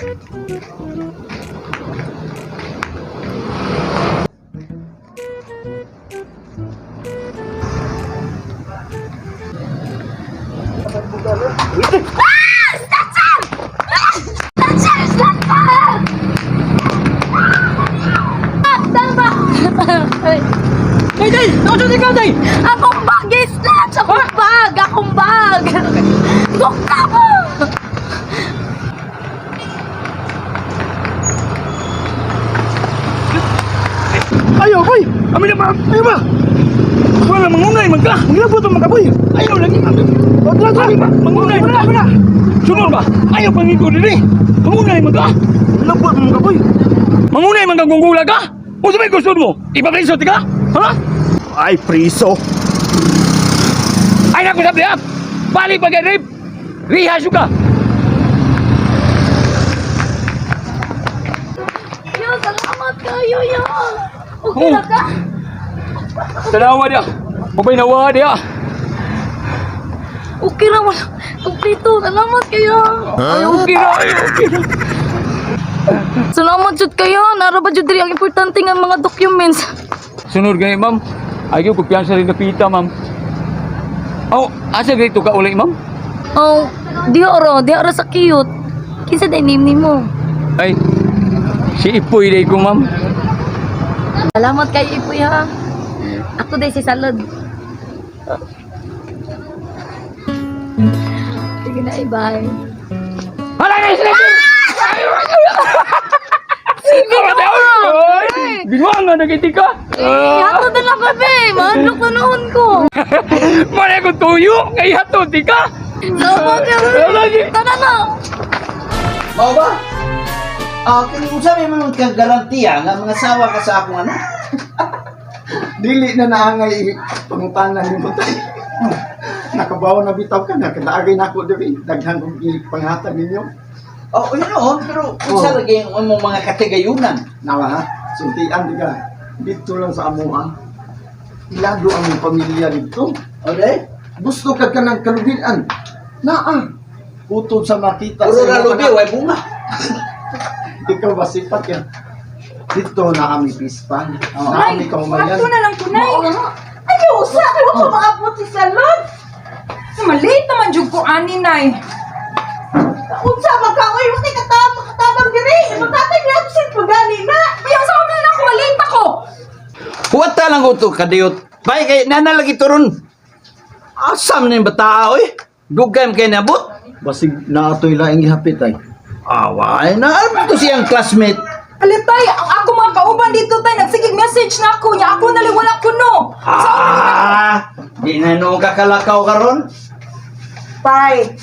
Day, day! Nakasyon ikaw, day! Akong bag is snatch! Akong bag! Akong bag! Bukta mo! Ayaw, boy! Amin na ba? Ayaw ba? Wala, mangunay, magka! Maglabot ang mga boy! Ayaw lagi! O, tara, tara! Mangunay, wala, wala! Sunod ba? Ayaw pangiko diri! Mangunay, magka! Maglabot ang mga boy! Mangunay, mga gungula ka! O sabay gusto mo? Ipapriso, tika? Ha? Ay, priso. Ay, naku, sabi ha! Balik pag rape! Rihasyo ka! Yo, salamat kayo, yo! Okay Oh. na ka? Tanawa niya! Mabay nawa niya! Okay ra wala. Kompleto. Salamat kayo. Ay, okay na! Ay, okay na! Salamat jud kayo. Nara ba jud diri ang importante nga mga documents. Sunod gani, ma'am. Ayaw, kumpiyansa rin na pita, ma'am. Oh, asa ganito ka uli, ma'am? Oh, di oro, di oro sa cute. Kinsa day name nimo? Ay, si Ipoy day ko, ma'am. Salamat kayo Ipoy ha. Ako day si Salod. Sige na, bye. Hala na sila! Sige na! Ay, binuang nga nagiti ka. Ihatod na lang kami. Mahadlok na noon ko. Mara ko tuyo, kay hatod ti ka. Salamat kayo. Tara na. Mao ba? Ah, kung unsa may mga kagarantiya nga mga sawa ka sa akong ano? Dili na naangay pangutana nimo tay. Nakabaw na bitaw ka, nakadaagay na ako diri. Daghan kong ipanghatag ninyo. Oh, yun noon, pero unsa lagi ang imong mga katigayunan? Nawa ha, sultian di ka. Dito lang sa amuha. Ilado ang mong pamilya dito. Okay? Gusto ka ka ng kalubian. Naa. Utod sa makita Puro sa ra imo lubi, kana. way bunga. Ikaw ba sipat yan? Dito na kami pispan. Oo. Na kami kaumayan. Ato na lang kunay. Ay, usa kay wa ko maabot si Salod. Malate naman jud ko ani nay. Unsa man ka oy, wa kay katabang katabang diri. Imong tatay ni absent pa gani na. Ay, unsa man na ako malate ako. Huwata lang ko to kadiyot. Bay kay nana lagi turon. Asa man yung bata oy? Dugay man kay nabot. Basig naatoy laing gihapit ay. Away na ano to siyang classmate. Alitay, ang ako mga kauban dito tay nagsigig message na ako nya ako naliwala ko no. So, Ah, di na noon kakalakaw karon. Tay,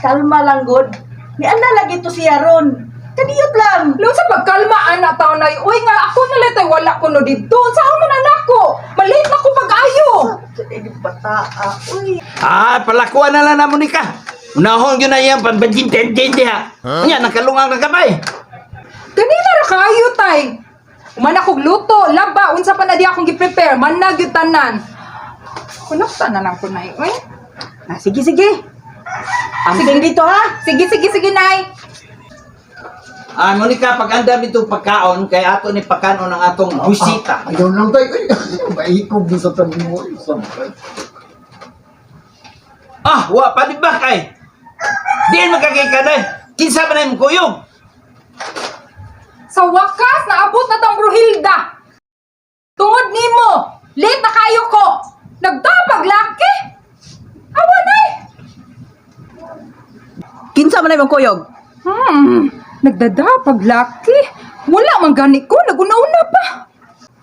kalma lang god. Ni ana lagi to siya ron. Kadiyot lang. Lo sa pagkalma ana taon nay. Uy nga ako nalitay wala ko no didto. Unsa man anak ko? Malate na ko pag-ayo. Sa bata, ah. Uy. Ah, palakuan na lang na mo ni ka. Unahon yun na iyang pambanjinten diha. Nya nakalungang na kamay. Ganina ra kayo tay. Uman akong luto, laba, unsa pa na di akong gi-prepare, man na gyud tanan. Kunokta na lang ko nay, oy. Ah, sige, sige. Amping dito ha. Sige, sige, sige, nay. Ah, Monica, pag andam itong pagkaon, kay ato ni pakanon ang atong bisita. Ayaw lang tayo. Ay, maikog din sa tabi mo. Ay, sabay. Ah, wa pa di ba kay? Diin makakita na. Kinsa man ang kuyog? Sa wakas, naabot na tang Bruhilda. Tungod nimo, late na kayo ko. Nagtapag laki. Awa nay. Kinsa man imong kuyog? Nagdadapag laki. Wala man gani ko, naguna-una pa.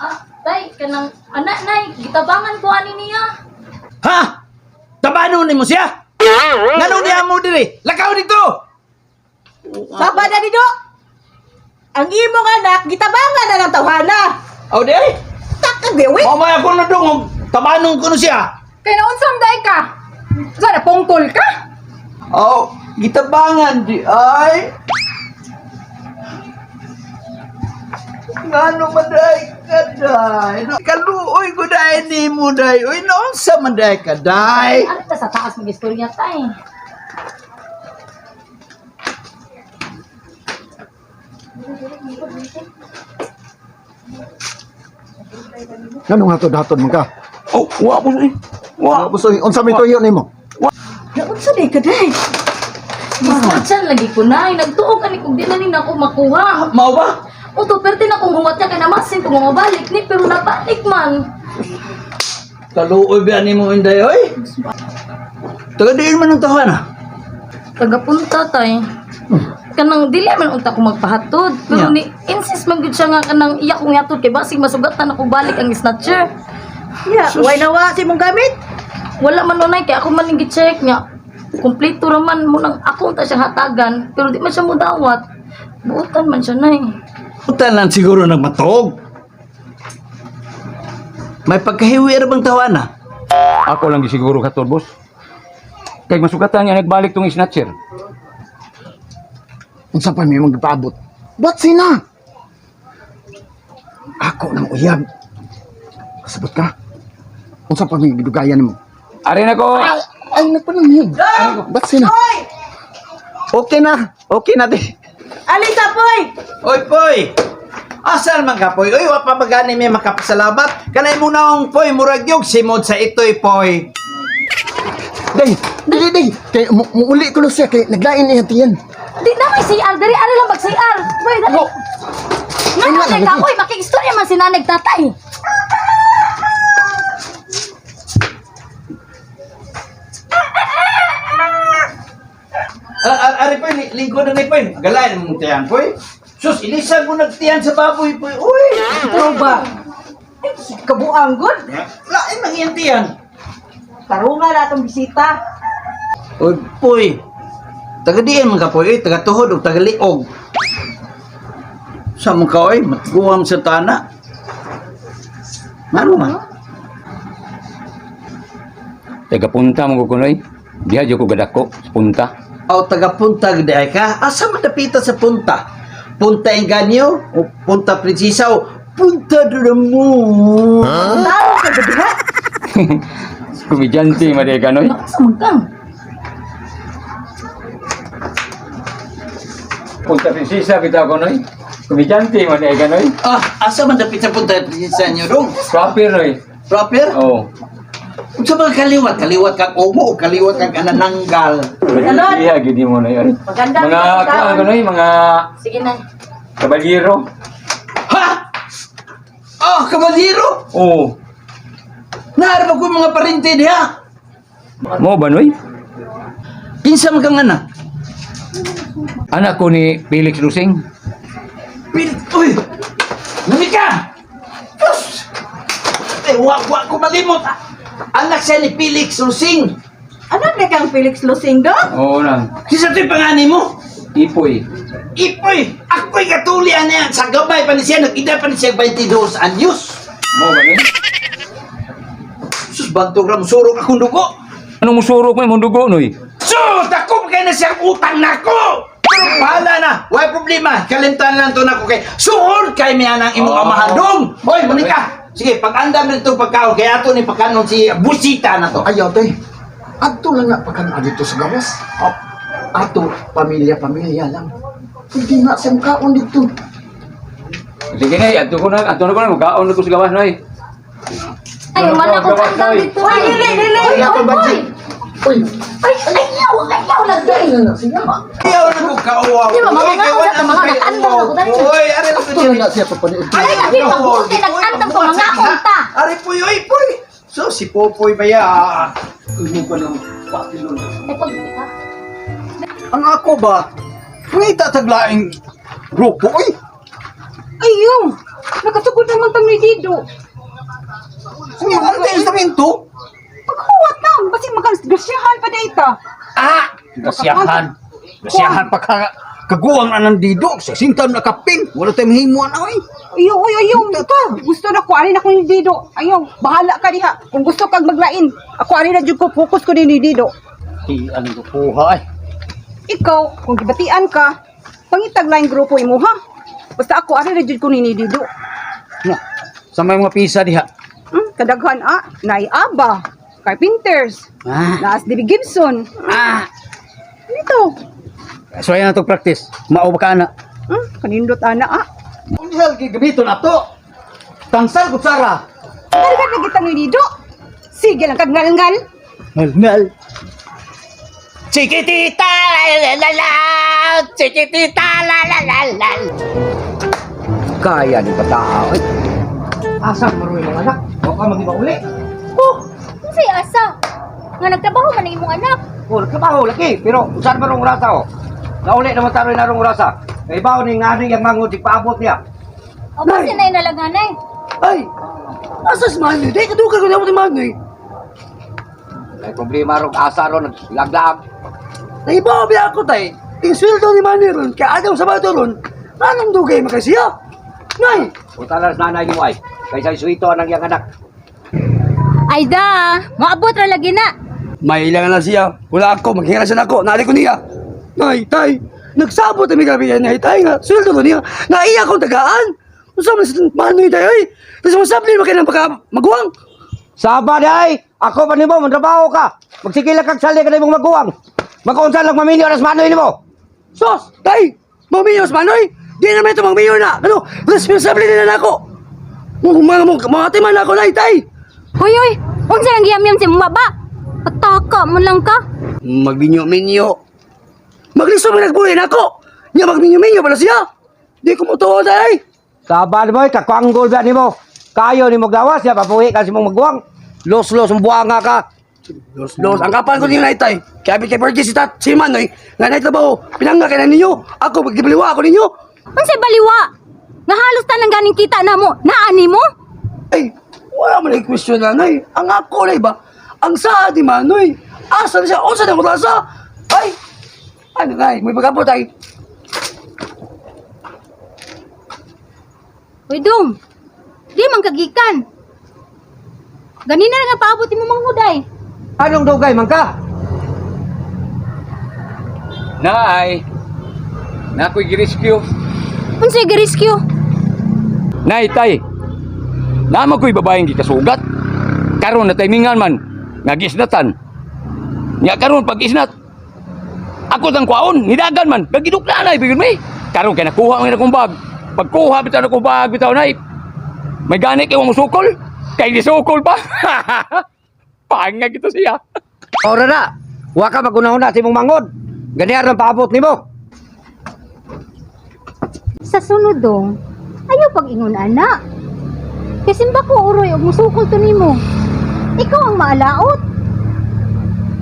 Ah, tay, kanang anak nay, gitabangan ko ani niya. Ha? Tabano ni mo siya? Ngano niya mo diri? Lakaw dito. Saba na dito. Ang imong anak gitabangan na ng tawhana. Aw di ay. Takag bewit. Mao may ako na dungog. Tabanon ko no siya. Kay naunsam day ka? Sana pungkol ka? Aw, gitabangan di ay. Ngano man day ka day? No, kaluoy ko day nimo day. Uy, naunsa man day ka day? Ano ta sa taas mag-istorya tay? Nganong hatod-hatod man ka? Oh, wa po eh. Wa. Wa boss, oy, unsa may tuyo nimo? Unsa di ka day? Snatchan lagi ko na. Nagtuo ka ni kung di na ni nako makuha. Mao ba? Uto, perte na kung huwat niya kay namasin kung mabalik ni, pero nabalik man. Kaluoy ba nimo inday oy? Taga diin man ang tahan ah. Tagapunta tay. Kanang dili man unta ko magpahatod. Pero Yeah. ni insist man gud siya nga kanang iya kong yatod kay basig masugatan ako balik ang snatcher. Ya, way nawa si mong gamit. Wala man nunay kay ako man ning gi-check nga kumpleto ra man mo nang ako unta siyang hatagan pero di man siya mudawat. Buotan man siya nay. Utan lang siguro nagmatog. May pagkahiwi ra bang tawana? Ako lang gisiguro katod, boss. Kay masugatan niya nagbalik tong snatcher. Unsa pa may magpaabot? Ba't sina? Ako nang uyab. Kasabot ka? Unsa pa may gidugayan nimo? Ari na ko. Ay, ay nagpananghin. Ba't sina? Hoy! Okay na. Okay na di. Alisa poy! Oy, poy! Asal man ka, poy? Oy, wa pa magani may makapasalamat. Kanay mo naong, poy, murag yung simod sa itoy, poy. Day, dili day. Kay muuli ko na siya kay naglain niya tiyan. Di na may CR diri ari lang mag CR. Boy, dali. Ako. Nga Ay, kay lagi. kakoy makiistorya man si nanay tatay. Ari, poy, lingkod na ni, poy. Galain mong tiyan, poy. Sus, ilisan mo nagtiyan sa baboy, poy. Uy! Ito ba? Kabuang gud. Lain mang iyang tiyan. Tarunga na atong bisita. Oy, poy. Taga diin man ka, poy. Oy, taga tuhod o taga liog. Sa mga ka, oy, matguwam sa tana. Mano man? Taga punta mo ko kunoy. Diha jud ko gadako sa punta. O taga Punta gid ay ka? Asa man dapita sa Punta? Punta Enganyo o Punta Princesa o Punta de la Moon? Tarong ka gud ha. Komedyante man di ka noy. Sa man kang. Punta Prinsesa kita ko noy. Komedyante man di ka noy. Ah, asa man dapit sa Punta Princesa nyo dong? Proper noy. Proper? Oh. Unsa ba kaliwat? Kaliwat kag omo o kaliwat kag anananggal? Salud. Iya gid mo noy. Ari. Maganda Mga ang kuan ko noy, mga Sige na. kabalyero. Ha? Ah, kabalyero! Oh. Naara ba ko yung mga parente diha? Mo ba noy? Kinsa man kang anak? Anak ko ni Felix Lusing. Pil... Uy! Nami ka! Diyos! Eh, wa, wa ko malimot. Anak siya ni Felix Lusing. Ano na kang Felix Lusing do? Oo nang. Kinsa to'y pangani mo? Ipoy. Ipoy! Ako'y katulian niya. Sa gabay pa ni siya, nag-ida pa ni siya 22 anyos. Mo ba noy? Sus, bantog ra surok akong dugo. Anong musurok mo imong dugo noy? Sus, dako pa kayo na siyang utang nako! Pero bahala na, why problema? Kalimtan lang to nako kay suod kay miya ng imong Oh. amahan dong. Hoy, Monica. Sige, pag-andam na itong pagkaon, kaya ato ni pagkanon si Busita na to. Ayaw te. Adto lang na pagkan dito sa gawas. Ato pamilya-pamilya lang. Hindi na siya makaon dito. Sige nay, adto na ko na mukaon na ko sa gawas noy. Ay, wala ko Gawas, andam noy. dito. Uy, dili, dili. Oy, Wala oy, ko budget. oy. Uy, Ay, ayaw, ayaw lang ay dai. na siya. Ayaw na ko kauwaw. Di ba, Uy, mga kay wala mga man kay nag-andam uwaw. ako, dali. Uy, ari lang ko Ato lang na siya papaniod. Ay, lagi mabuti, nag-andam ko, mga kunta. Ari po, uy, poy. So, si Popoy ba ya? Ano pa ng papilon? Ay, pag ha? Ang ako ba? May tataglaing grupo, oy. Ayaw! Nakasugod naman tang ni Dido. Ang ang instrumento. Paghuwat na! Basi magasyahan pa data. Ah! Gasiyahan. Gasiyahan pa ka kaguwang anang dido. Sa sintan na kapin. Wala tayong himuan ay. Ayaw, oy, ayaw. Gusto na ko, ani na ko ni Dido. Ayaw, bahala ka diha. Kung gusto kag maglain, ako ani na jud ko, focus ko ni Dido. Di anong kukuha ay. Ikaw, kung gibatian ka, pangitag laing grupo imo ha. Basta ako ani na jud ko ni Dido. Na, sa may mga pisa diha. Kadaghan ah, nay Aba, Carpenters, Ah. Naas Debbie Gibson. Ah. Dito. So ayan na itong practice. Mao ba ka ana? Kanindot ana ah. Unsa lagi gamiton ato? Tansal kutsara. Talaga na kita ni Dido. Sige lang kag ngal-ngal. Ngal. Chiquitita, la la la, chiquitita, la la la la. Kaya ni bata. Ay. Asa maroy mga anak? Wa ka magiba uli. Oh, unsay asa? Nga nagtrabaho man ang imong anak. Oh, nagtrabaho lagi, pero usan man rong rasa oh. Nauli naman taroy na rong rasa. Kay bawo ni ngani yang mangod paabot niya. O ba siya na inalaganay? Ay! Asa si Manoy? Di, kaduga ko na mo si Manoy. May problema rong asa ron naglaglag. Naibaw ba ako tay? Yung sweldo ni Manoy ron, kaya agaw sa bato ron, anong dugay makasiya? Nay! Utalas nanay ni ay. Kaysa suwito ang iyang anak. Ay da, moabot ra lagi na. May ilangan na siya. Wala ako, maghira siya na ako. Nali ko niya. Nay, tay, nagsabot kami gabi yan, nay, tay nga. Sweldo ko niya. Naiya akong tagaan. Unsa man si Manoy tay, ay. Tapos masabli mo ng pagka maguwang. Saba day, ako pa nimo mantrabaho ka. Magsige lang kag sali ka imong maguwang. Mag-unsa lang maminyo aras manoy nimo. Sos, tay, maminyo sa Manoy. Di naman ito maminyo na. Ano, responsable na ako. Mga mga mga timan ako, nay, tay. Hoy hoy, unsa nang giyamyam si mama ba? Pataka man lang ka. Magminyo-minyo. Magliso mo nagbuhin ako. Nya magminyo-minyo pala siya. Di ko mo tay. Saba ni mo, kakanggol ba nimo? Kayo nimo gawas ya papuhi ka sa imong maguwang. Los-los ang buwanga ka. Los, los. Ang kapan ko niyo tay. Kaya kay Fergie si Tat, si Manoy, nga nay trabaho, pinangga kay na ninyo. Ako, magkibaliwa ako ninyo. Unsay baliwa? Nga halos tanan ganing kita namo, naa nimo? Ay, wala man ay question na, nay. Ang ako na ba? Ang saad ni Manoy. Asa na siya? Unsa na ko sa? Ay, ano nay? May pagkapot ay. Hoy dong. Di man kagikan. Ganina na nga paabot imo manghuday. Anong dugay man ka? Nay, nakoy girescue. Unsay girescue? Nay, tay. Nama ko'y babaeng gikasugat. Karon na timingan man nga gisnatan. Nya karon pag isnat. Ako tang kwaon, nidagan man, gagiduk na nay bigon mi. Karon kay nakuha man akong bag. Pagkuha bitaw na akong bag bitaw nay. May gani kay wa mosukol. Kay gisukol pa. Pangag ito siya. Ora na. Wa ka magunahuna sa imong mangod. Ganiar lang paabot nimo. Sa sunod dong, ayaw pag-ingon ana. Kay simba ko uroy og musukol to nimo. Ikaw ang maalaot.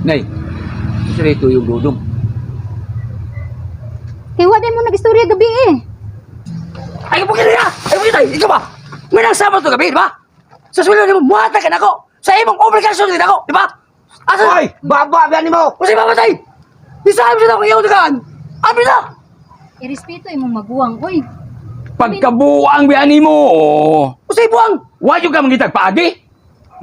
Nay, isa rito yung dudong. Kay wa mo nagistorya gabi eh. Ay, kapag niya! Ay, kapag tay! Ikaw ba? May nang to gabi, di ba? Sa sweldo nimo, muhatag ka na ako. Sa imong obligasyon din ako, di ba? Asa? Oy, baba ba nimo? Kasi mamatay! Di sa amin siya akong iyaw tagaan! Abi na! Irespeto imong maguwang oy. Pagkabuang biya nimo. Usay buwang! Wa jud ka mangitag paagi.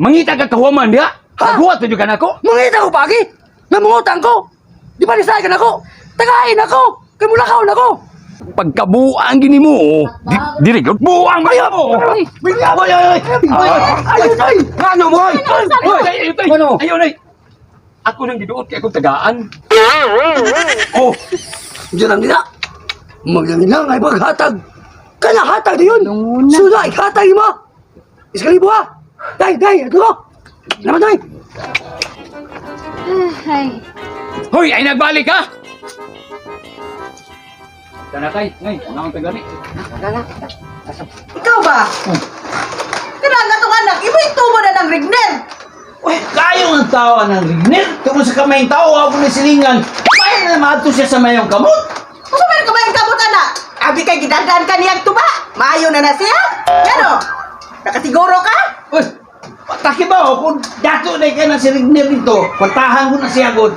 Mangita ka kahuman diha. Ha? Paghuwat jud ka nako. Mangita ko pagi! Namungutang ko! Di ba nisay ka na ako? Tagain ako! Kamulakaw na ako! Pagkabuang gini mo. Di, diri gyud buang ba mo. Oy, Oy, oy, oy. Oy, Ayun ay! Ngano mo? Oy? Oy, ay, ay, Ano? Ayaw nay. Ako nang giduot kay akong tagaan. Oh! Diyan lang nila! Maglang ay paghatag! Kana hatag na yun! Suda, ikhatag mo! Iskalibo ha! Day, day! Ito ko! Naman day! ay. Hoy, ay nagbalik ha. Tanatay, ngay, una akong tagani. Ikaw ba? Kanang atong anak, imo itubo na ng rigner. Uy, kayo ang tawa ng rigner. Tungkol sa kamay tao, ako ni silingan. Kaya na maadto siya sa mayong kamot. Unsa man ka ba kamot anak? Abi kay gidadaan ka niyang tuba. Maayo na na siya. Ngano? Nakasiguro ka? Uy, pataki ba o? Kung dato na kayo na si Rigner dito, kwartahan ko na siya god.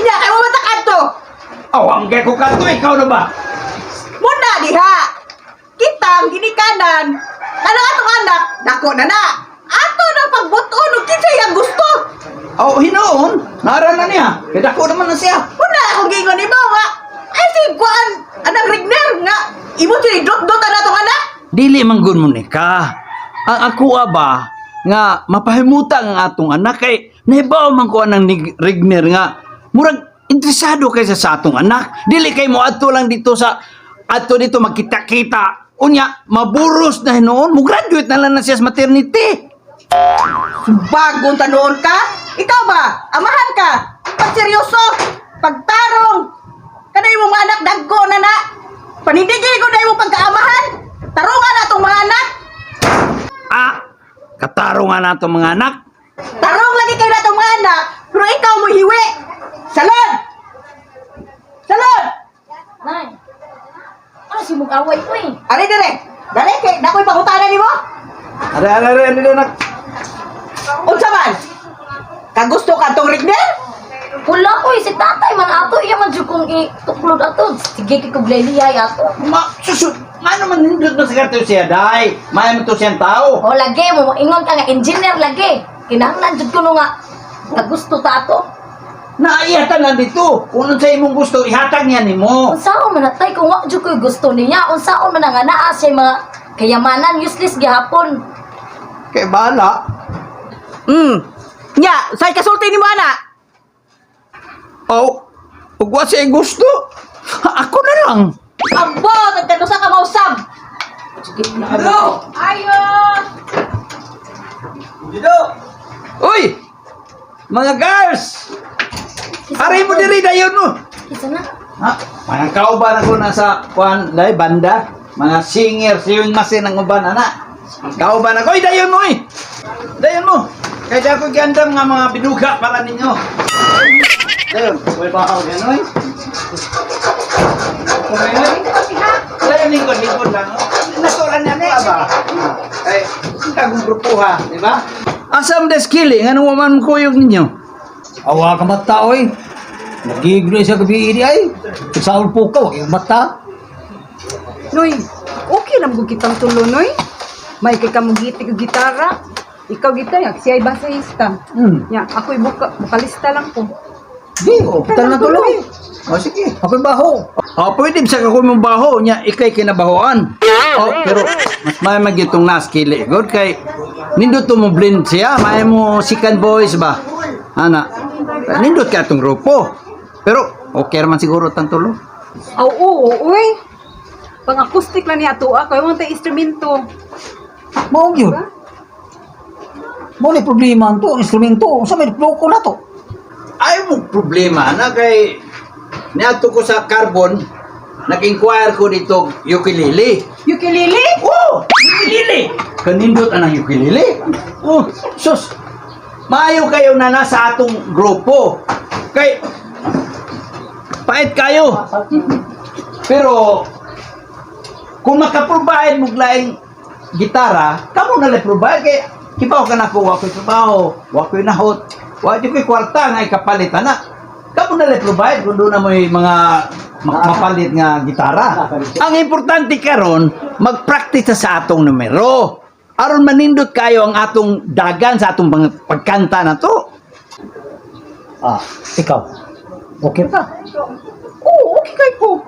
Nya kay mo matakad to. Awang kay ko kanto, ikaw na ba? Muna diha. Kitang ginikanan. Kanang atong anak, dako na na. Ato na pagbuton og kinsay ang gusto. Oh, hinoon, nara na niya. Kaya dako naman na siya. Muna akong giingon nimo nga. Ay si kuan anang rigner nga imo tinidot-dot na atong anak. Dili man gud mo ni ka. Ang ako ba nga mapahimuta ang atong anak kay nahibaw man ko anang Rigner nga murag interesado kay sa atong anak. Dili kay mo adto lang dito sa Adto dito magkita-kita. Unya, maburos na hinuon, mo graduate na lang na siya sa maternity. Bagong tanuon ka? Ikaw ba? Amahan ka? Pagseryoso? Pagtarong? Kanay mo mga anak dagko na na? Panindigi ko na imong pagkaamahan? Tarungan na itong mga anak? Ah, katarungan na itong mga anak. Tarong lagi kayo na itong mga anak, pero ikaw mo hiwi! Salod! Salod! Nay. Ano si mong away ko eh? Ari dire! Dali, kay nakoy pangutana nimo? Are, are, are, are, anak. Unsa man? Kagusto ka tong Rigner? Wala ko eh, si tatay man ato, iya man jud kong ituklod ato. Sige kay kog layliyay ato. Ma, susud, ngano man nindot na sa karto siya, day. May mo to siyang tao. O lagi mo ingon ka nga engineer lagi. Kinahanglan jud ko no nga kagusto ta ato. Naiyatan lang dito. Kung unsa imong gusto, ihatag niya nimo. Unsaon man natay kung wa jud ko'y gusto niya, unsaon man nga naa siya mga kayamanan useless gihapon. Kay bala. Nya, say kasulti nimo ana. Oh, ug wa siya gusto. Ako na lang. Abo, tagkanusa ka mausab. Hello! Ayo! Dito! Uy! Mga girls! Aray mo diri dayon mo. Isa na. Ha? Mga kauban ako nasa kuan dai banda, mga singer sewing machine ang uban ana. Kauban ako, oy dayon mo oy. Dayon mo. Kay dako giandam nga mga biduga para ninyo. Dayon, way bahaw yan oy. Dayon lingkod lingkod lang. Natural na ako ba? Ay, kagong grupo ha, di ba? Asam deskili, nga man kuyog ninyo? Awa ka mata, oy. Nagiglo siya gabi ini ay. Sa po ka, wag mata. Noy, okay lang kung kitang tulo, Noy. May kay kamugiti ko gitara. Ikaw gitara, siya ay basahista. Ya, ako'y bukalista lang ko. Di, oh, tara na tuloy. O sige. Ako'y baho. O, pwede sa kako mong baho niya, ikay kinabahoan. O, pero mas may magyutong naskili. Good kay nindot to mo blend siya, may mo second voice ba? Ana. Nindot ka itong grupo. Pero okay raman siguro tang tulo. Oo, oo, uy. Pang acoustic lang niya ato ah, kay mo tay instrumento. Mao yun. Mao ni problema to, ang instrumento. Sa may ploko na to. Ay mo problema na kay niadto ko sa Carbon, nag-inquire ko dito ukulele. Ukulele? Oh, ukulele. Kanindot anang ukulele. Oh, sus. Maayo kayo na nasa atong grupo. Kay pait kayo. Pero kung makaprovide mo laing gitara, kamo na lang provide kay kibaw ka na ko wa ko'y trabaho, wa ko'y nahot, wa di ko'y kwarta nga ikapalit ana. Kamo na lang provide kung doon na mo'y mga mapalit nga gitara. Ang importante karon, magpractice ta sa atong numero. Aron manindot kayo ang atong dagan sa atong pagkanta na to. Ah, ikaw. Okay ka? Oo, okay kay ko.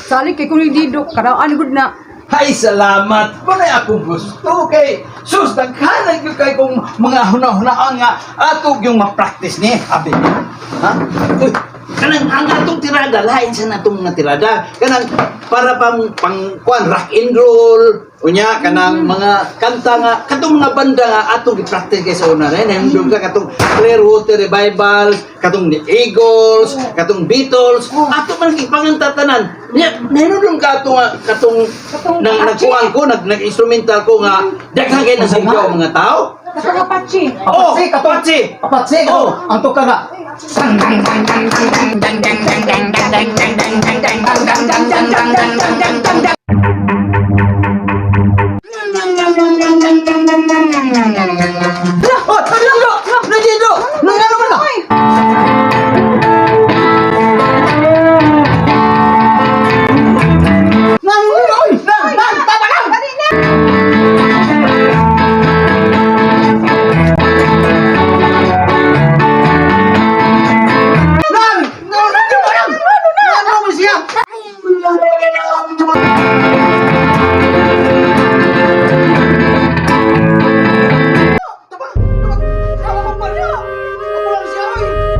Sali kay ko ni Dido, karaan gud na. Ay, salamat. Muna akong gusto kay sus, daghanan gyud kay kong mga huna-hunaan nga ato yung ma-practice ni. Abi niya. Ha? Uy, kanang ang atong tirada, lain sa natong mga tirada. Kanang para pang pang kuan rock and roll, unya kanang mga kanta nga katong mga banda nga atong gi-practice kay sa una rin. Nandun ka katong Clearwater Revival, katong The Eagles, katong Beatles, ato man gipanganta tanan. Nya nahinumdum ka ato nga katong Katong nang Apache. nagkuan ko nag nag-instrumental ko nga daghan kay nasigaw mga tao. Katong Apache. Oh, Apache, katong- Apache. Apache, Oh. oh. Ang ka nga. Oh, talo, nandito. Nangano man na? Nang, oy, nang, nang, tama lang. Nang, nang, nang, nang, nang, nang, siya.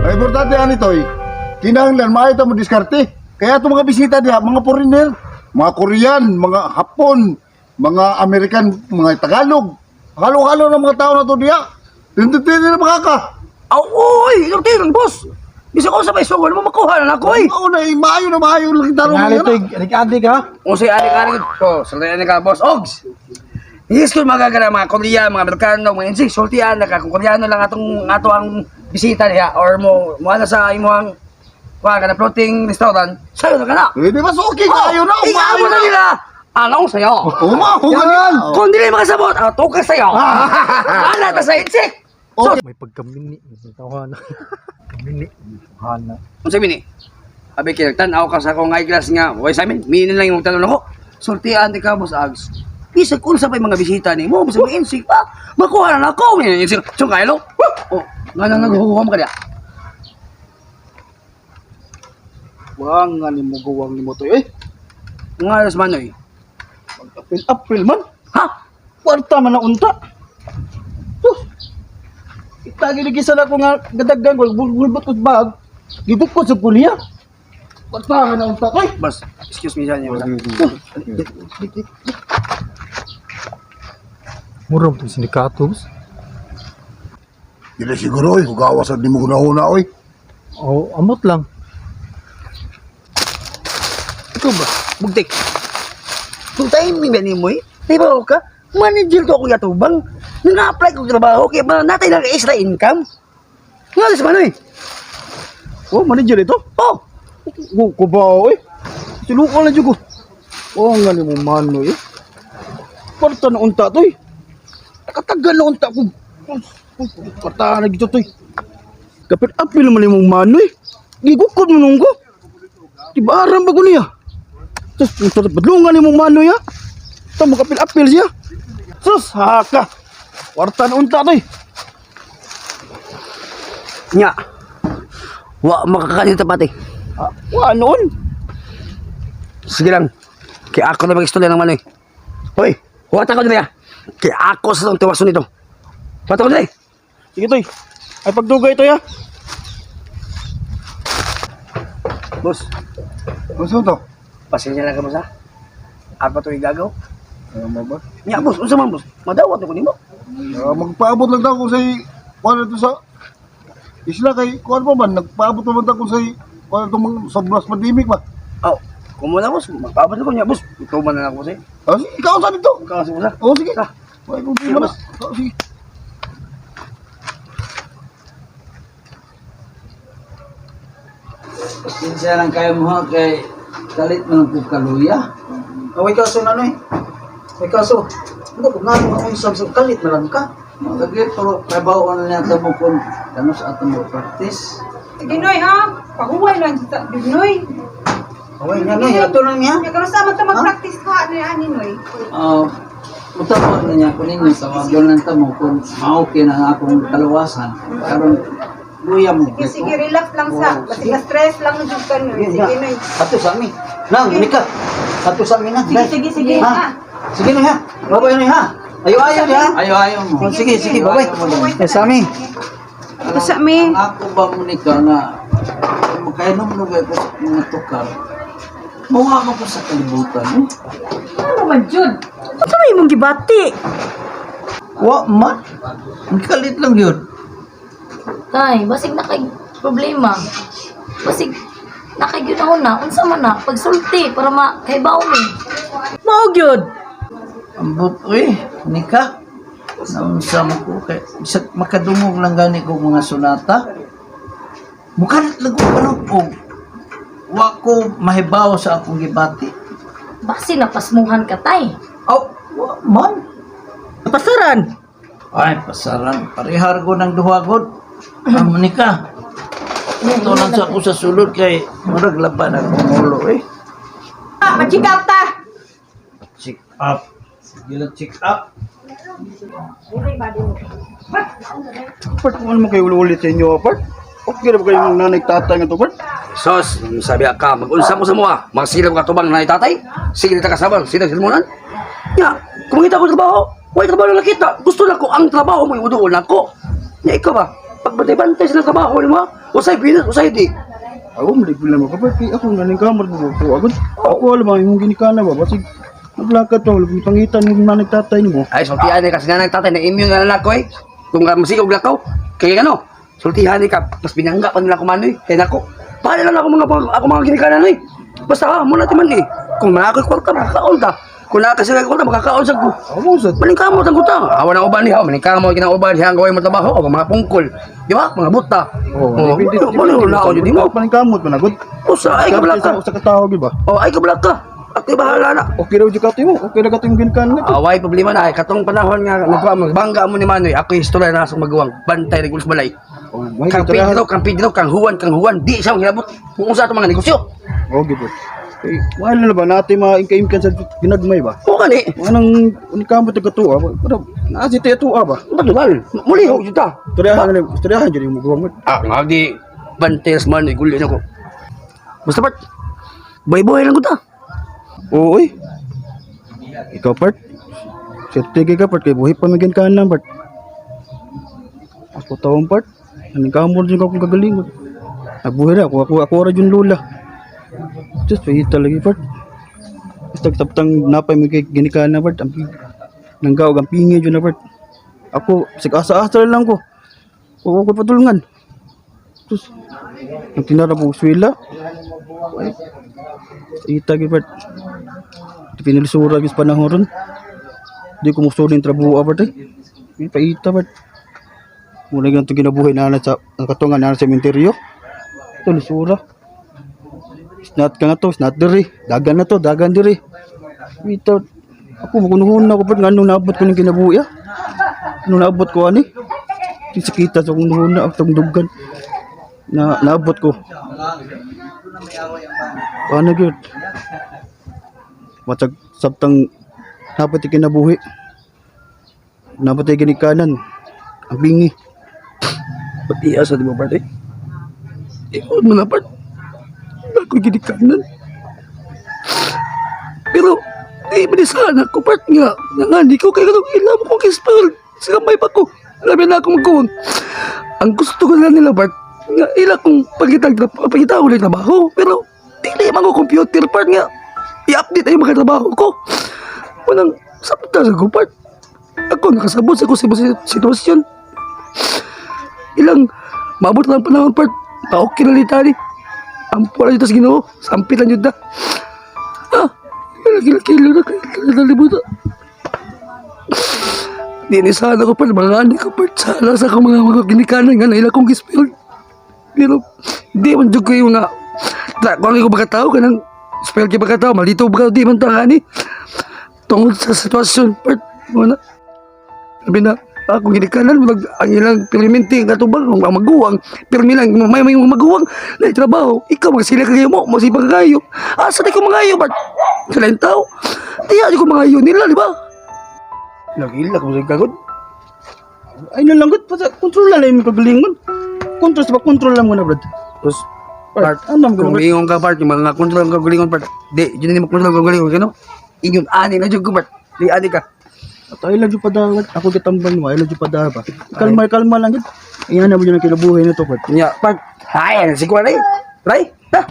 Ang importante ani toy, kinahanglan maayo ta mo diskarte. Kaya itong mga bisita diha, mga foreigner, Mga Korean, mga Hapon, mga American, mga Tagalog. Halo-halo ng mga tao na to diya. Tindi-tindi na makaka. Aw, oy, ilang boss. Bisa ko sa may sugol mo makuha na nako eh. Oo na, eh, maayo na maayo lang tarong Tingali nga na. to'y adik-adik ha. Unsay adik-adik ko, sultian ka boss Ogs. Yes, kung magagana mga Korea, mga Amerikano, mga NC, sultian na ka. Kung Koreano lang atong ato ang bisita niya or mo mo ana sa imong kuha ka na floating restaurant, sayo na ka na. Eh, di ba so okay kaayo na, Ikaw maayo na na. nila. Anong sayo? Oo, maayo ka na. Kung dili makasabot, ato ka sayo. Ana ta sa insect. Okay. May pagkamini. Tawhana. Kamini. Tawhana. Unsa mini? Abi kay tan-aw ka sa akong eyeglass nga, way sa amin, minin lang yung tanong ako. Sultian di ka boss Ags. Bisag unsa pa yung mga bisita nimo, bisag mo insik pa. Makuha na nako. Insik, so kayo. Oh, nga nang naghuhuham ka diya. Wang nga ni mo gawang ni mo to eh. Nga alas manoy. April, April man. Ha? Kwarta man na unta. Huh. Itagi lagi sa ko nga gadaggan ko gulbot ko bag. Gibukod sa kuliya. Kwarta na unta koy. Boss, excuse me dyan. Murong itong sindikato. Boss. Dili siguro, oy, hugawas at di mo gunahuna, oy. O, amot lang. Ikaw ba? Bugtik. Kung timing ba ni mo eh, di ba ka? Manager to ako yatubang. Nang-apply ko trabaho, kaya ba natay lang extra income? Nga alas manoy. Oh, manager ito? Oh, Oh, kubaw eh. Silukan na dyan ko. Oh, nga ni mo mano eh. Kwarta na unta to eh. Nakatagal na unta ko. Kwarta na gito to eh. Kapit apil naman yung mano eh. Gigukod mo nung ko. Diba aram ba ko niya? Tapos, badlungan ni mong mano ya. Tamo kapil apil siya. Sus, haka. Kwarta na unta to eh. Nya. Wa makakanita pati. Ah, wa noon. Sige lang. Kaya ako na mag-istorya ng manoy. Hoy, huwata ko diri ah. Kaya ako sa itong tiwason nito. Huwata ko diri. Sige toy. Ay pagdugay to ya. Boss, Ano to? pasensya lang ka boss ha. Ako to igagaw. Ano ba? Nya boss, unsa man boss? Madawat na ko nimo. Ah, magpaabot lang daw ko sa kuan ito sa isla kay kuan pa man nagpaabot pa man daw ko sa kuan ito mga sa Blas Pandemic ba. Oh, kumuha na boss, magpaabot na ko niya boss. Ikaw man na ako boss eh. Ah, sige, ikaw sa dito. Ikaw sa boss ha. Oh, sige. Ah. Ay, problema na. Oh, sige. Pasensya lang kayo mo ha, kay kalit man ang kaluya. Oh, may kaso na ano eh. May kaso. Ano kung nga mo kung isang kalit na lang ka. Lagi pero trabaho na niya tamo kung kano sa atong mo practice. Sige, Noy, ha? Pahuway lang sa Noy. Okay nga noy, ato lang niya. Kaya kung saan man ta mag-practice ko, ano yan, ani, Noy? Ah, utapon na niya kung ninyo tawagon lang tamo kung ma-okay na ang akong kaluwasan. Karon luya mo. Sige, sige, relax lang sa. Oo, Basta sige. ka-stress lang jud ka, Noy. Sige, Noy. Ato sa amin. Nang, unika. Ato sa amin na. Sige, sige, sige. Ha? Ha? Sige noy ha. Babay noy ha. Ayo ayo ha. Ayo ayo mo. Oh, sige, sige, babay. Pahuway Eh, sa amin. Ato sa amin. Ako ba mo ni ka na makainom lugay ko sa mga tukar. Mawa ko sa kalibutan. Eh. Ano man, Jud? Ano may imong gibati? Wa man. Ang kalit lang yun. Tay, basig na kay problema. Basig na kay na unsa man na pagsulti para makaibaw mi. Mao gyud. Ambot, uy, nika. Naunsa mo ko kay bisag makadungog lang gani ko mga sonata. Mukalit lang ko ano ko. Wa ko mahibaw sa akong gibati. Basi napasmuhan ka tay. Aw, wa man. Pasaran. Ay, pasaran. Parehar ko ng duha god. Amo nika. Ito lang sa ako sa sulod kay murag laban akong ulo eh. Ah, ma-check up ta. Check up. Sige lang, check up. Part, kung ano mo kayo ulit sa inyo, part? Okay na ba kayo ng nanay tatay nga to, part? Sos, sabi ka, mag-unsa mo sa mga, magsilab ka tubang nanay tatay, sige na kasabang, sila silmunan. Nya, kung makita ko trabaho, way trabaho na nakita, gusto na ko ang trabaho mo, iuduol na ko. Nya, ikaw ba, pagbantay-bantay sila trabaho ni mo, usay binas, usay di. Ako mali problema ka part kay ako nga ning kamar mo ko agad. Ako alam ang imong ginikana ba basig naglakad pa wala pangitan mo nanay tatay nimo. Ay, sultihan ni kasi nanay tatay na immune na anak ko eh. Kung masigog lakaw, kaya ano, sultihan ni ka, mas binangga pa nila kumanoy. Kaya nako, paano lang ako mga ako mga ginikanan eh. Basta ha, muna ti man eh. Kung mga ako'y kwarta, makakaon ta. Kung nakakasila kwarta, makakaon sa ko. Amo sad. Malingkamot ang kuta. Awa na uban niya, malingkamot kinang uban niya, ang gawin mo trabaho, o mga pungkol. Di ba? Mga buta. Oh, Oh, ano na ako di mo? Paningkamot man agad. Usa, ay kabalak ka. Sa katawag ba? Oh, ay kabalak ka. Ako'y bahala na. Okay raw jud ka mo. Okay ra ka imong ginikana. Away problema na ay katong panahon nga nagkuha mo bangga mo ni Manoy ako istorya na sa maguwang bantay regulos balay. Oh, may Kang Pedro, kang Pedro, kang Juan, di siya ang hilabot kung unsa atong mga negosyo. Okay po. Eh, mahal na ba natin mga ingka-ingkan sa ginagmay ba? O gani, Anong unikamot ang katuwa? Pero naa si tayo tuwa ba? natural. Muli ho jud ta. Storyahan na storyahan jud yung maguwang. Ah, nga di bantay sa Manoy guli nako. Basta part. Buhay-buhay lang ko ta. Oo, oy. Ikaw part. Safety kay ka part kay buhi pa magin ka na part. Ako tawon part. Anong kamot jud akong kagalingon. Nabuhi ra ako ako ako ra jud lula. Just wait lagi part. Basta taptang napay mo kay ginikan na part. Ang nanggaog ang pingi jud na part. Ako sig asa-asa lang ko. Oo ko patulungan. Sus. Ang tinara po swila. Ay. Ita gyud part. Pinulisura gyud sa panahon ron. Di ko musulin trabaho part eh. Ay, paita part. Muna gyud itong ginabuhi na sa ang katungan na sa sementeryo. Ito lisura. Snat ka nga to, snat diri. Dagan na to, dagan diri. Ito, ako makunuhon na ko part ngano naabot ko ning kinabuhi ah. Ano naabot ko ani? Sakita sa akong nuhon na atong dugan. Na naabot ko. Ano gyud? Matag sabtang napatay kinabuhi. Napatay ginikanan. Ang bingi. Pati asa di mo part eh. Ikaw mo na part. Ako ginikanan. Pero di ba di sana ko part nga. Nga ko kaya katong ilam ko kispel. Sa kamay pa ko. Labi na ako magkuwang. Ang gusto ko lang nila part nga ila kong pagitag pagita ko ng trabaho pero dili man ko computer part nga i-update ay mga trabaho ko. Unang sabta sa ko part. Ako nakasabot sa ko sa sitwasyon. Ilang maabot lang panahon part. Pa-okay na litari. Ampo lang dito sa Ginoo. Sampit lang yun na. Ah, kilo na kalibutan. Di ni sana ko part, mga anak ko part. Sana sa akong mga mga ginikanan nga naila kong gispil. Pero di man jud ko yung nga. Kung ang ko pagkatao ka ng spell kay pagkatao, malito ba di man tangani. Tungod sa sitwasyon part, wala. Sabi na, ako ginikanan, mag, ang ilang piliminti, katubang, ang mga maguwang, pirmi lang, may mga maguwang, na trabaho, ikaw, magsila kayo mo, masipag kayo. Asa di ko mga iyo, ba't? Sila yung tao. Di ko mga iyo nila, di ba? Nagilak mo sa kagod. Ay nalanggot pa sa kontrol na lang yung kagalingon. Kontrol sa kontrol lang mo na brad. Tapos, part, Ano ang kung gawin? ingon ka part, yung mga kontrol ang kagalingon part, di, yun hindi makontrol ang kagalingon, kano? Ingon, ani na dyan ko part, di, ani ka. At ay lang jud padawat. Ako gitambal mo, ay lang jud padawa. Kalma kalma lang gid. Iyan na mo jud ang kinabuhi nito part. Nya, part, ay, ano, siguro ray, ray, ha?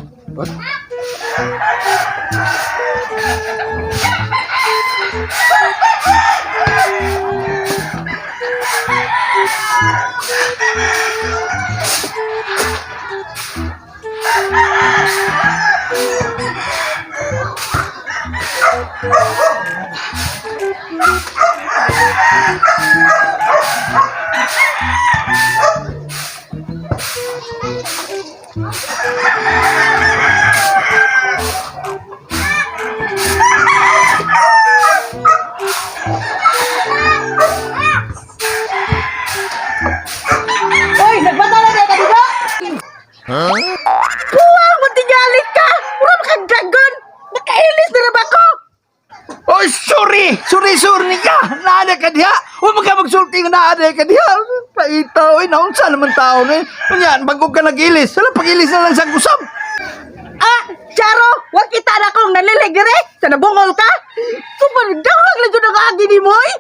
Uy, nagbata na tayo ka dito? Huh? Kuwang mo tingali ka! Mura makagagon! Nakailis na na ba ko? Oy, sorry! Sorry, sorry ka! Naana ka diha! Huwag mo ka magsulti nga naana ka diha! Paita, oy, naunsa naman tao na eh. Kunyan, bago ka nag-ilis, sala pag-ilis na lang sa gusap! Ah, Charo, wag kita na akong naliligre! Sa nabungol ka! Super dahag lang yun ang agi ni mo, oy!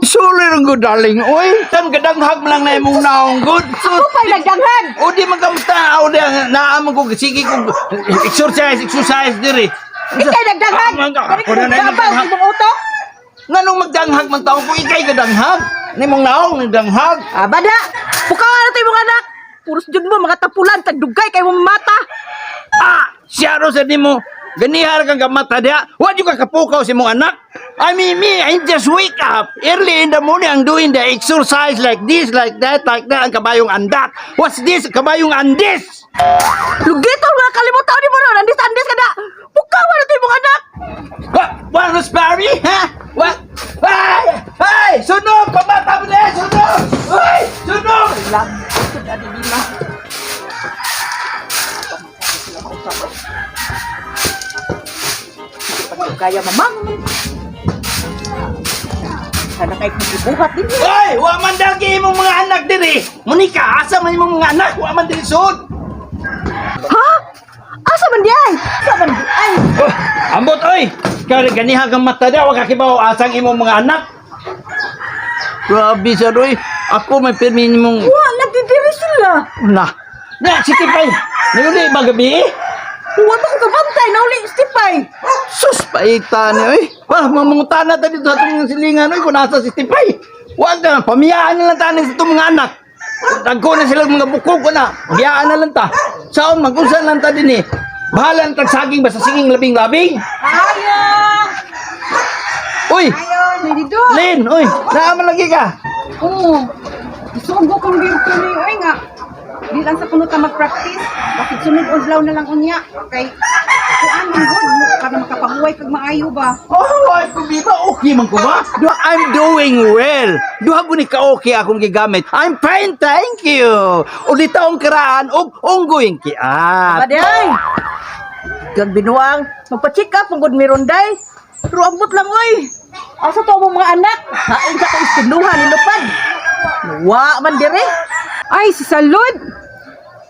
Sorry lang ko, darling. Oy, tan kadanghag man lang na imong naong good. So, Ako pa'y nagdanghag. O di man kamusta ako di naamon ko sige ko exercise exercise diri. Ika'y nagdanghag. Ako na Kani nagdanghag. imong utok. Nganong magdanghag man taon ko ikay kadanghag? Nimong naong nagdanghag. Ah, bada. Pukawa na to imong anak. Puros jud mo mga tapulan tagdugay kay mong mata. Ah, siya ro sa nimo. Ganihar kang kamata diha. Wa jud ka kapukaw sa imong anak. I mean me, I just wake up early in the morning. I'm doing the exercise like this, like that, like that. Ang kabayong andat. What's this? Kabayong andis. Lugito mga kalimutan ni mo ron. Andis-andis ka na. Pukawa na to imong anak. What? What was Barry? Ha? What? Ay! Ay! Sunog! Pamata mo na! Sunog! Ay! Sunog! Kaya mamang. Sana kay kugibuhat din. Ay! Wa man dagi imong mga anak diri! Monica, asa man imong mga anak? Wa man diri sud! Ha? Asa man di ay? Asa man di ay? Oh, ambot oy! Kaya ganiha kang mata da, wa ka kibaw asang imong mga anak. Grabe sa roy. Ako may pirmi nimong Wa lagi diri sila. na. Na, si Tipay. Nayuli ba gabi? Wa pa ko kabantay na uli stipay. Sus, paita ni oy. Wah, mamungutana ta dito sa atong silingan oy kung nasa si Tipay. Wag na, pamiyaan na lang tanin sa itong mga anak. Dagko na sila mga bukog ko na. Biyaan na lang ta. Saon, mag-usan lang ta din eh. Bahala ng tagsaging basta singing labing-labing. Ayo! Uy, Ayo, nandito. Lin, uy, naaman lagi ka. Oo. Sugo kong dito ni oy nga. Di lang sa kuno ta mag-practice. Bakit sunod adlaw na lang unya kay kuan man gud para makapahuway kag maayo ba. Oh, ay, problema. Okay man ko ba? Do, I'm doing well. Duha ko ni ka-okay akong gigamit. I'm fine, thank you. Ulit taong karaan og ongoing kiat. Baday. Gag binuang, magpa-check up ang good meron day. Pero ambot lang oy. Asa to among mga anak? Hain sa kong istinuhan ni Lupad. Wa man dire. Ay, si Salud.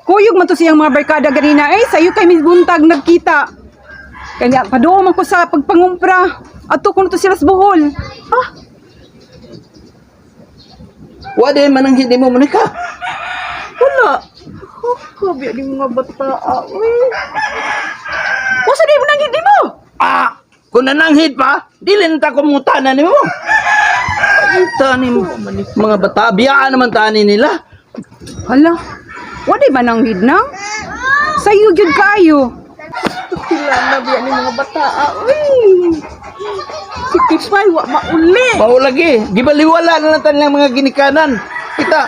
Kuyog man to siyang mga barkada ganina ay sayo kay Miss Buntag nagkita. Kanya paduo man ko sa pagpangumpra. Adto kuno to sila sa Bohol. Ah, Wa din man ang hindi mo Monica. Wala. Oh, kabi ni mga bata oy. Wasa di mo nang hindi mo? Ah, kung nananghid pa, dili na ta kumutana nimo. Ita ni mga bata, biyaan naman tani nila. Hala. Wa di ba nang hidnang? Sayo gyud kaayo. Sila na biya ni mga bata oy. Si Tipay wa mauli. Mao lagi, gibaliwala na lang tanilang mga ginikanan. Kita,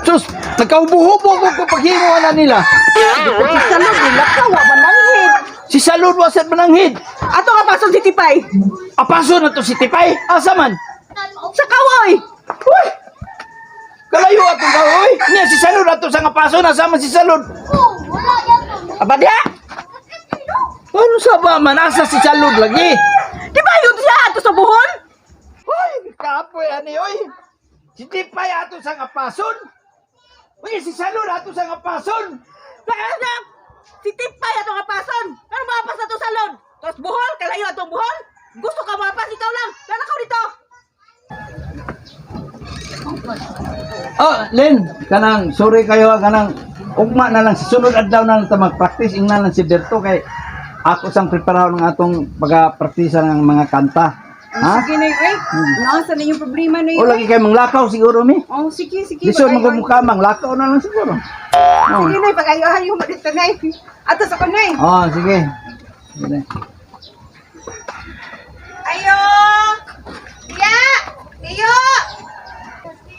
sus, nagkahubo-hubo ko kung paghimo na nila. Si Salud nila ka wa mananghid. Si Salud wa sad mananghid. Ato ka pason si Tipay. Apaso na to si Tipay. Asa man? Sa kawoy. Uy! Kalayo ato ka, uy! Niya si Salud ato sa nga paso, nasa man si Salud. Aba diha. Ano sa ba man? Asa si Salud lagi? Di ba yun siya ato sa Bohol? Uy, kapoy ani oy. Si Tipay ato sa nga pason. Uy, si Salud ato sa nga pason. Saka na, si Tipay ato nga pason. Ano mapas ato sa lod? Tapos Bohol, kalayo atong Bohol. Gusto ka mapas, ikaw lang. Lalakaw dito. Oh, Len, kanang sorry kayo ah, kanang ugma na lang sa sunod adlaw na lang ta mag-practice ingna lang si Berto kay ako sang preparahon ng atong pag-practice ng mga kanta. Ha? Sige na ay. Naasa na yung problema na O lagi kay manglakaw siguro mi. Oh, sige, sige. Lisod pag-ayo- mo mukha manglakaw na lang siguro. Oh. Sige na, pag-ayo-ayo mo dito na. Ato sa kunay. Oh, sige. Sige. Ayo! Tiya! Tiyo!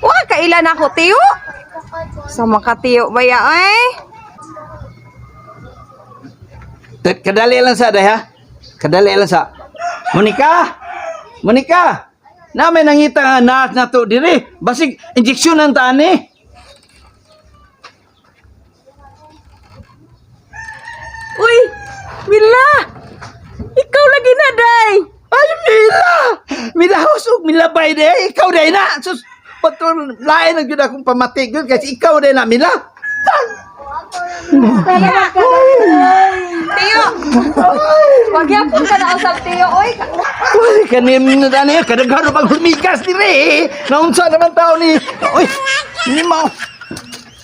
Wa, kailan ako, tiyo? Sama ka, tiyo ba ya, ay? Kadali lang sa day ha. Kadali lang sa. Monica! Monica! Na may nangita nga naas na to dire. Basig injeksyon ang tani. Uy, Mila! Ikaw lagi na, day! Ay, Mila! Mila, husog, Mila bay de. Ikaw day na. Sus, patol, lain ang gyud akong pamati gyud kasi ikaw day na, Mila. Salamat ka, day! Tiyo. Wag yapon ka na usab, Tiyo. Oy, Uy, kanim na dani, kadaghan pag humigas dire. Naunsa naman tao ni. Uy, ni mo.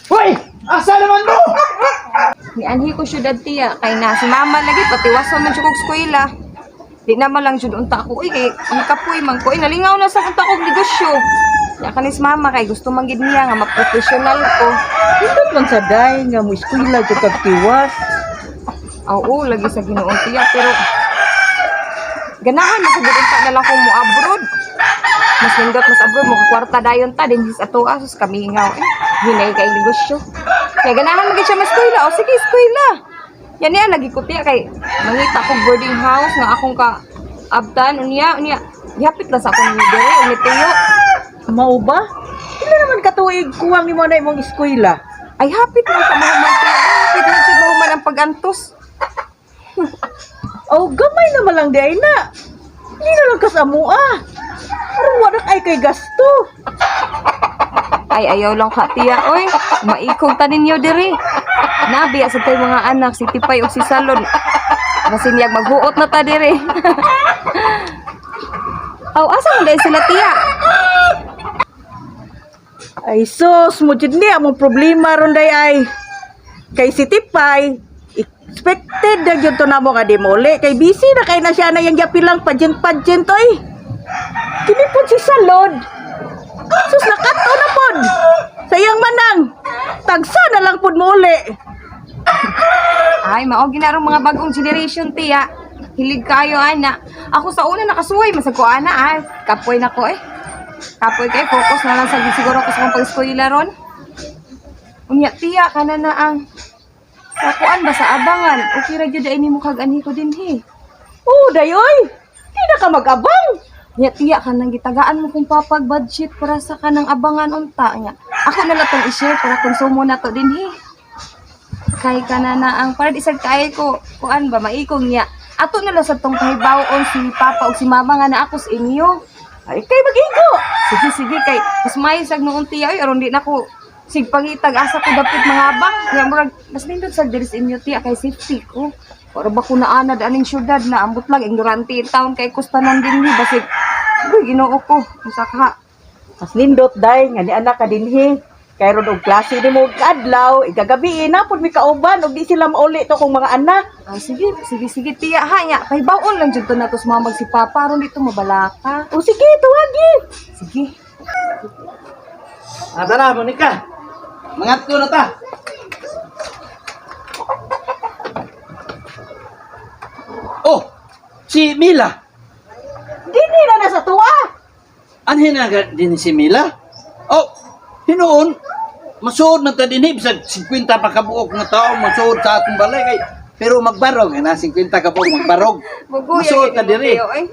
Uy, asa naman mo? Nianhi ko syudad, tiya, kay na si mama lagi patiwason man jud kog eskwela. Di na man lang jud unta ko, uy, kay ang kapoy man ko, uy, nalingaw na sa unta kog negosyo. Ya kanis mama kay gusto man gid niya nga ma-professional ko. Hindot man sa day nga mo eskwela jud kag tiwas. Oo, lagi sa Ginoo, tiya, pero ganahan man sa gud unta na lang ko mo abroad. Mas nindot mas abroad mo kwarta dayon ta din sa ato asos kami nga eh, hinay kay negosyo. Kaya ganahan man gid siya mas eskwela. O sige, eskwela. Yan niya lagi ko, tiya, kay mangita kog boarding house nga akong ka abtan unya unya gihapit lang sa akong dere og ni Tiyo. Mao ba? Pila naman ka tuig kuwang nimo na imong eskwela? Ay hapit lang sa mahuman, tiyo. Hapit lang siya mahuman ang pagantos. Oh, gamay naman lang di ay na. Hindi na lang kasamua. Aron wala ay kay gasto. Ay ayaw lang ka, tiya, oy. Maikog ta ninyo diri. Nabi sa tay mga anak si Tipay ug si Salon. Masinyag maghuot na ta diri. Aw, asa man dahil sila, tiya? Ay sus, mo jud ni among problema ron day ay. Kay si Tipay, expected na gyud to namo nga di muli kay busy na kay na siya na yang giapilang pageant-pageant oy. Kini pod si Salod. Sus, nakato na pod. Sayang manang. Tagsa na lang pod mo uli. Ay, mao ginarong mga bagong generation, tiya. Hilig kayo, ana. Ako sa una nakasuway, masag ko, ana, ay. Kapoy na ko, eh. Kapoy kay focus na lang sa siguro ko sa akong pag-eskwela ron. Unya, tiya, kana na ang sa kuan ba sa abangan. Okay ra gyud ay nimo kag anhi ko dinhi. Oh, dayoy. Di na ka mag-abang. Nya, tiya, kanang gitagaan mo kung papag budget para sa kanang abangan unta nya. Ako na lang tong i-share para konsumo na to dinhi. Kay kana na ang para isag kay ko kuan ba maikong niya. Ato na lang sa tong pahibaw-on si papa ug si mama nga na ako sa inyo. Ay kay mag-igo. Sige sige kay mas maayo sag noon, tiya, oy, aron di na ko sig pangitag asa ko dapit mga abang. Nya murag mas nindot sa diri sa inyo, tiya, kay safety ko. Para ba ko naanad aning syudad na ambot lang ignorante in town kay kustanan dinhi basig. Uy, Ginoo ko, unsa ka? Mas nindot day nga ni anak ka dinhi. Kay ron og klase nimo og adlaw, igagabi na pud mi kauban og di sila mauli to kong mga anak. Ah, sige, sige, sige, tiya, ha, nya. Pahibaw-on lang jud to nato sa mamag si papa aron dito mabalaka. O sige, tuwagi. Sige. Ah, tara, Monica. Mangatlo na ta. Oh, si Mila. Dinhi na na sa tuwa. Anhin na din si Mila? Oh, hinuon, masuod man ta dinhi bisag 50 pa kabuok nga tao masuod sa atong balay kay pero magbarog na 50 kabuok magbarog. Masuod na diri. Tiyo, eh.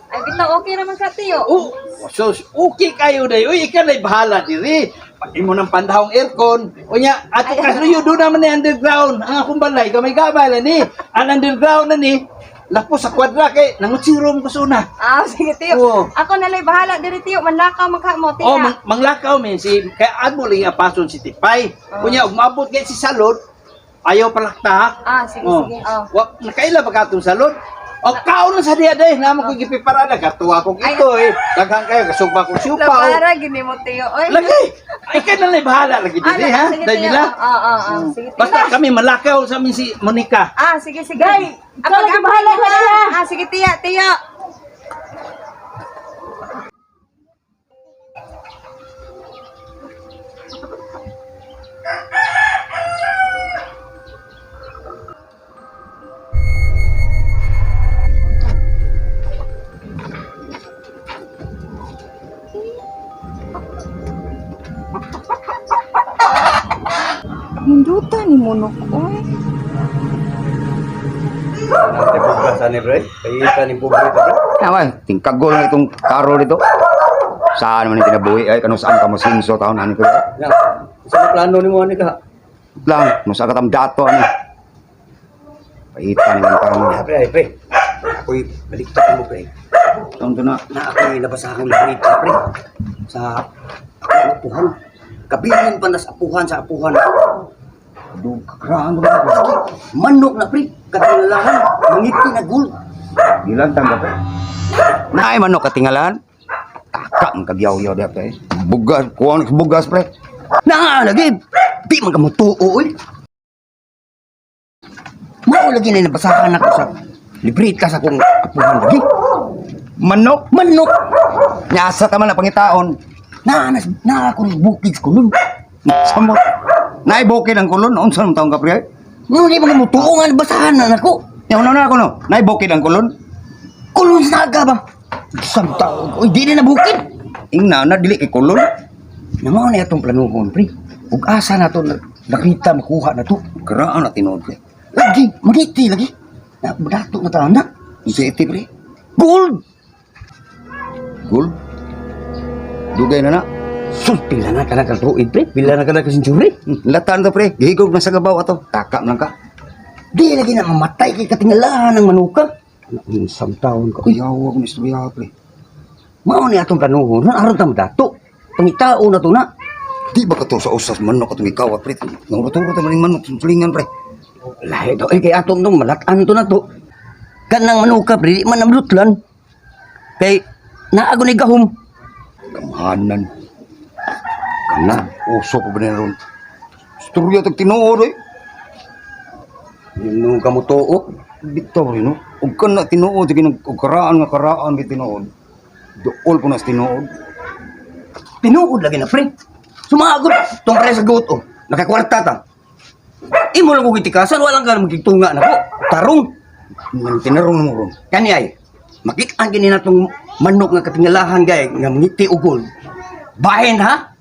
Ay, bitaw okay naman ka, tiyo. Oh, so okay kayo day. Uy, ikaw na'y bahala diri. Imo nang pandahong aircon. Unya, ato kasluyo do naman ni underground. Ang akong balay gamay-gamay lang ni. Ang underground na ni. Lapo sa kwadra kay nangutsiro mo kusuna. Ah, sige, tiyo. Oo. Ako na lang bahala diri, tiyo. Manlakaw man ka mo, tiya. Oh, manglakaw men si kay admo lang apason si Tipay. Unya ug maabot kay si Salod, ayaw palakta. Ah, sige, Oh. sige. Oh. Wa nakaila ba katong salod? O kaon na sa diya day, namo ko gipiparada katuwa ko ito eh. Daghan kayo kasugba ko siupaw. Labara, gini mo, tiyo. Oy. Lagi. Ay ka na lang bahala lagi Ah, diri ha. sige, Dahil tiyo. nila. Oo, oo, oo. Sige, tiyo. Basta kami malakaw sa amin si Monica. Ah, sige, sige. Day, Ah, ikaw lagi pag-amping bahala na. ka na. Ah, sige, tiya, tiyo. Hinduta ni Monok, oy. Naman, tingkagol na itong karo dito. Saan naman yung kinabuhi ay kano saan ka mosinso taon ani ko. Sa plano nimo ani ka? Lang, mo sa katam dato ani. Paita ni ang taon. Pre, pre. Ako'y baliktad mo, pre. Taon to na. Na ako'y nabasa akong librito, pre. Sa ako ang apuhan. Kabilin pa na sa apuhan, sa apuhan. Kakraan ko ba? Manok na pre, katingalahan, mangiti na gold. Gilantang ka pre. Naay manok katingalan. Taka ang kagyaw-yaw diha pre. Bugas, kuha na bugas pre. Naa lagi, di man ka mo tuo oy. Mao lagi na nabasahan ako sa libreta sa akong apuhan lagi. Manok? Manok. Nyasa ta man na pangitaon. Naa na naa ako ng bukid sa kulon. Samot. Naay bukid ang kulon, unsa man taong ka pre? Mo di man ka motuo nga nabasahan na nako. Nya una na ako no. Naay bukid ang kulon. Kulon sa naga ba? Isang taon, oy di na bukid. Ingna na dili kay kulon. Na mao na atong planuhon pre. Ug asa na to nakita makuha na to. Karaan na tinuod pre. Lagi, magiti lagi. Na dato na taon na. Unsa iti pre? Gold. Gold. Dugay na na. Sus, pila na ka na katuig pre. Pila na ka na ka century. Latan to pre. Gihigog na sa gabaw ato. Taka man lang ka. Di lagi na mamatay kay katingalahan ng manuka. Isang taon ka. Uy, Kuyaw ako ni istorya pre. mao ni atong planuhon. Na aron ta dato. Pangitao na to na. Di ba ka to sa usas manok atong ikawat pre? Nangurot-urot man ning manok sa tulingan pre. Lahi daw eh kay atong dong malatan to na to. Kanang manuka pre, di man namlutlan. Kay naago ni gahom. Gamhanan. Kana, uso pa ba na ron? Istorya tag tinuod eh. Nung kamutuo. Bitaw rin no. Ug kana tinuod sige nag og karaan nga karaan gi tinuod. Duol po na sa tinuod. Tinuod lagi na pre. Sumagod tong pre sa goto. Nakakwarta ta. Imo lang kong gitikasan, walang ka magigtunga na ko. Tarong. Nang tinarong mo ron. Kani ay, makit-an gini na tong manok nga katingalahan gay nga ngiti ugol. Bahin ha?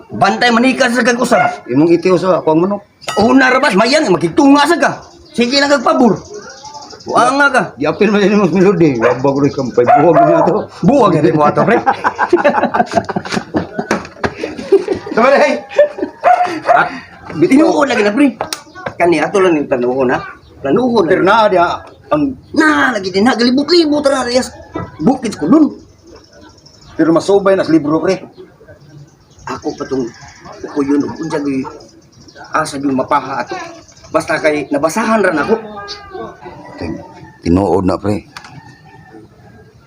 Bantay manika sa kag-usab. Imong itiw sa ako ang manok. Una rabas mayang magigtunga sa ka. Sige lang kag pabor. Buang nga ka. Giapil man din mo melody. Wabag rin kampay buwag niya to. Buwag gani mo ato pre. Tama na hey. At tinuod lagi na pre. Kani ato lang yung planuhon ha. Planuhon Pero na. na diya ang Na lagi din na galibot-libot ra na sa bukid ko dun. pero masubay na sa libro pre. Ako pa tong kuyon ug unsa gyud asa gyud mapaha ato. Basta kay nabasahan ra nako. Tinuod na pre.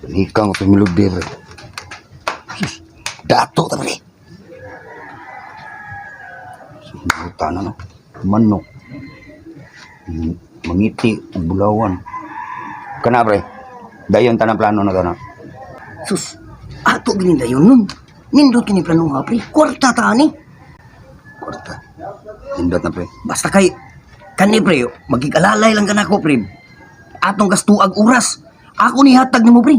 Nikang sa melody pre. Sus, dato ta pre. Buta na no. Manok. Mangiti ug bulawan. Kana pre. Dayon tanang plano na kana. Sus, ato gini dayon nun. Nindot kini plano nga pre. Kwarta ta ani. Kwarta. Nindot na pre. Basta kay kani pre, magigalalay lang kanako pre. Atong gastuag oras. Ako ni hatag nimo pre.